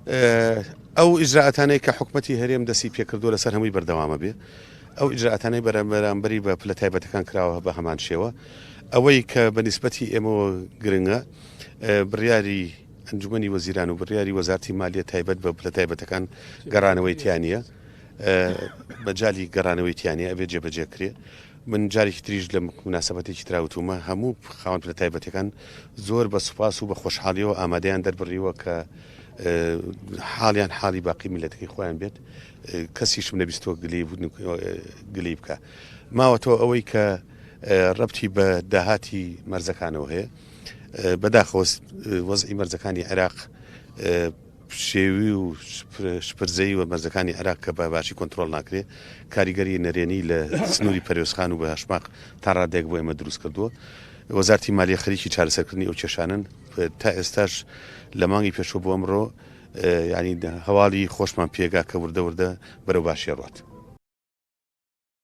ئەو ئیجرائاتانەی کە حکومەتی هەرێم دەستی پێکردووە لەسەر هەمووی بەردەوامە بێ. ئەو ئیجرائاتانەی بەرامبەری بە پلە تایبەتەکان کراوە بە هەمان شێوە. ئەوەی کە بە نیسبەتی ئێمەوە گرنگە بڕیاری ئەنجومەنی وەزیران و بڕیاری وەزارتی مالیە تایبەت بە پلە تایبەتەکان گەڕانەوەی تیا نییە. مەجالی گەڕانەوەی تیا نییە ئەبێ جێبەجێ کرێ. من جارێکی تریش لە موناسەبەتێکی ترا وتوومە هەموو خاوەن پلە تایبەتەکان زۆر بە سوپاس و بە خۆشحاڵیەوە ئامادەیان دەربڕیوە کە حاڵیان حاڵی باقی میلەتەکەی خۆیان بێت کەسیشم نەبیستووە گلەی بکە ماوەتەوە ئەوەی کە ڕەبتی بە داهاتی مەرزەکانەوە هەیە بەداخەوە وەزعی مەرزەکانی عێراق پشێوی و شپرزەیی و مەرزەکانی عێراق کە بە باشی کۆنترۆڵ ناکرێ، کاریگەری نەرێنی لە سنووری پەروێزخان و بەهەشماق تا ڕادەیەک بۆ ئێمە دروست کردووە. وەزارەتی مالیە خەریکی چارەسەرکردنی ئەو کێشانەن. تا ئێستاش لە مانگی پێشوو بۆ ئەمڕۆ یانی هەواڵی خۆشمان پێگا کە وردە وردە بەرەو باشی ئەڕوات.